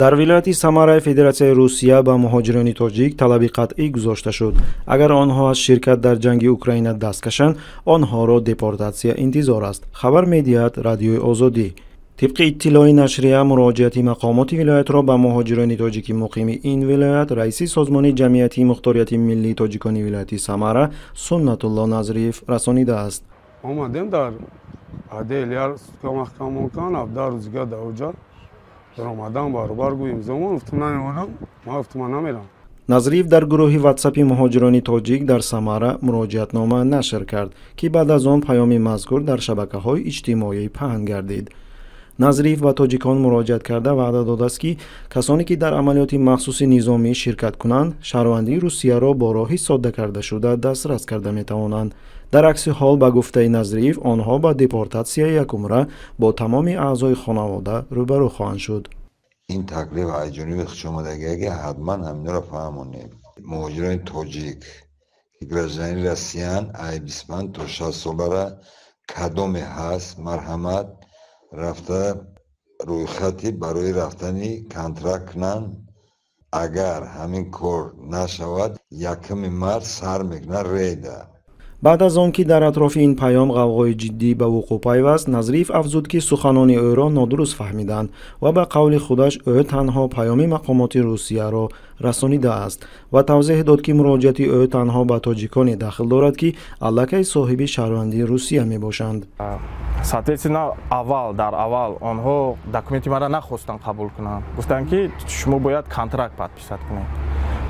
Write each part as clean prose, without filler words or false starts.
Дар вилояти Самараи Федератсияи Русия ба муҳоҷирони тоҷик талаби қатъӣ гузошта шуд. Агар онҳо аз ширкат дар ҷанги Украина даст кашанд, онҳоро депортатсия интизор аст, хабар медиҳад Радиои Озодӣ. Тибқи иттилои нашрия, муроҷиати мақомоти вилоятро ба муҳоҷирони тоҷики муқими ин вилоят раиси Созмони ҷамъиятии мухторияти миллии тоҷикони вилояти Самара Суннатулло Назриев расонидааст. Омадем дар отдел яр маҳкамокан 17 рӯзига даоҷа омадан баробар гӯ имзомон гуфтум намемонам, ман гуфтум ман намерам. Назриев дар гурӯҳи ватсапи муҳоҷирони тоҷик дар Самара муроҷиатнома нашр кард, ки баъд аз он паёми мазкур дар шабакаҳои иҷтимоӣ паҳн гардид. Назриев ба тоҷикон муроҷиат карда ваъда додааст, ки касоне ки дар амалиёти махсуси низомӣ ширкат кунанд, шаҳрвандии Русияро бо роҳи содда кардашуда дастрас карда метавонанд. Дар акси ҳол, ба гуфтаи Назриев, онҳо ба депортатсияи якумра бо тамоми аъзои хонавода рӯбарӯ хоҳанд шуд. Ин таклиф аз ҷониби хушомадагие ки ҳатман ҳаминро фаҳмонем. Муҳоҷирони тоҷик ки гражданини Россиянд, ай 25 то 60 солара кадоме ҳаст, марҳамат рафта рӯйхати барои рафтани контракт кунанд. Агар ҳамин кор нашавад, 1 март сар мекунад рейда. Баъд аз он ки дар атрофи ин паём ғавғои ҷиддӣ ба вуқӯъ пайваст, Назриев афзуд, ки суханони ӯро нодуруст фаҳмиданд ва ба қавли худаш ӯ танҳо паёми мақомоти Русияро расонидааст ва тавзеҳ дод, ки муроҷиати ӯ танҳо ба тоҷиконе дахл дорад, ки аллакай соҳиби шаҳрвандии Русия мебошанд. Соответственно, аввал дар аввал онҳо документи маро нахостанд қабул кунанд, гуфтанд, ки шумо бояд контракт подписать кунед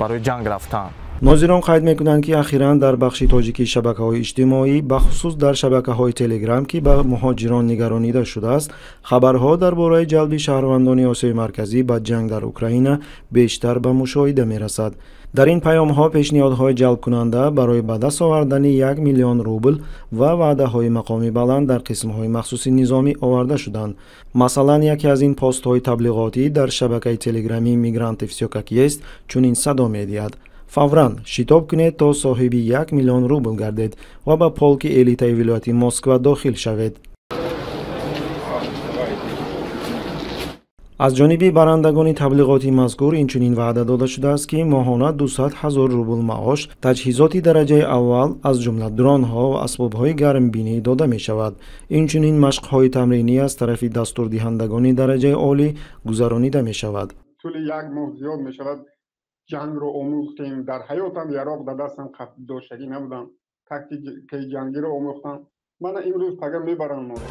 барои ҷанг рафтан. Нозирон қайд мекунанд, ки ахиран дар бахши тоҷикии шабакаҳои иҷтимоӣ, бахусус дар шабакаҳои Телеграм, ки ба муҳоҷирон нигаронида шудааст, хабарҳо дар бораи ҷалби шаҳрвандони Осиёи Марказӣ ба ҷанг дар Украина бештар ба мушоҳида мерасад. Дар ин паёмҳо пешниҳодҳои ҷалбкунанда барои ба даст овардани 1 миллион рубл ва ваъдаҳои мақоми баланд дар қисмҳои махсуси низомӣ оварда шуданд. Масалан, яке аз ин постҳои таблиғотӣ дар шабакаи телеграмии «Мигранты всё как есть» чунин садо медиҳад: фавран шитоб кунед, то соҳиби 1 миллион рубл гардед ва ба полки элитаи вилояти Москва дохил шавед. Аз ҷониби барандагони таблиғоти мазкур инчунин ваъда дода шудааст, ки моҳона 200 ҳазор рубл маош, таҷҳизоти дараҷаи аввал, аз ҷумла дронҳо ва асбобҳои гармбинӣ дода мешавад. Инчунин машқҳои тамринӣ аз тарафи дастурдиҳандагони дараҷаи олӣ гузаронида мешавад. Тӯли як моҳ зиёд мешавад ҷангро омӯхтем. Дар ҳаётам яроқ дар дастам доштагӣ набудам, тактикаи ҷангиро омӯхтам. Мана имрӯз пага мебаранд моро.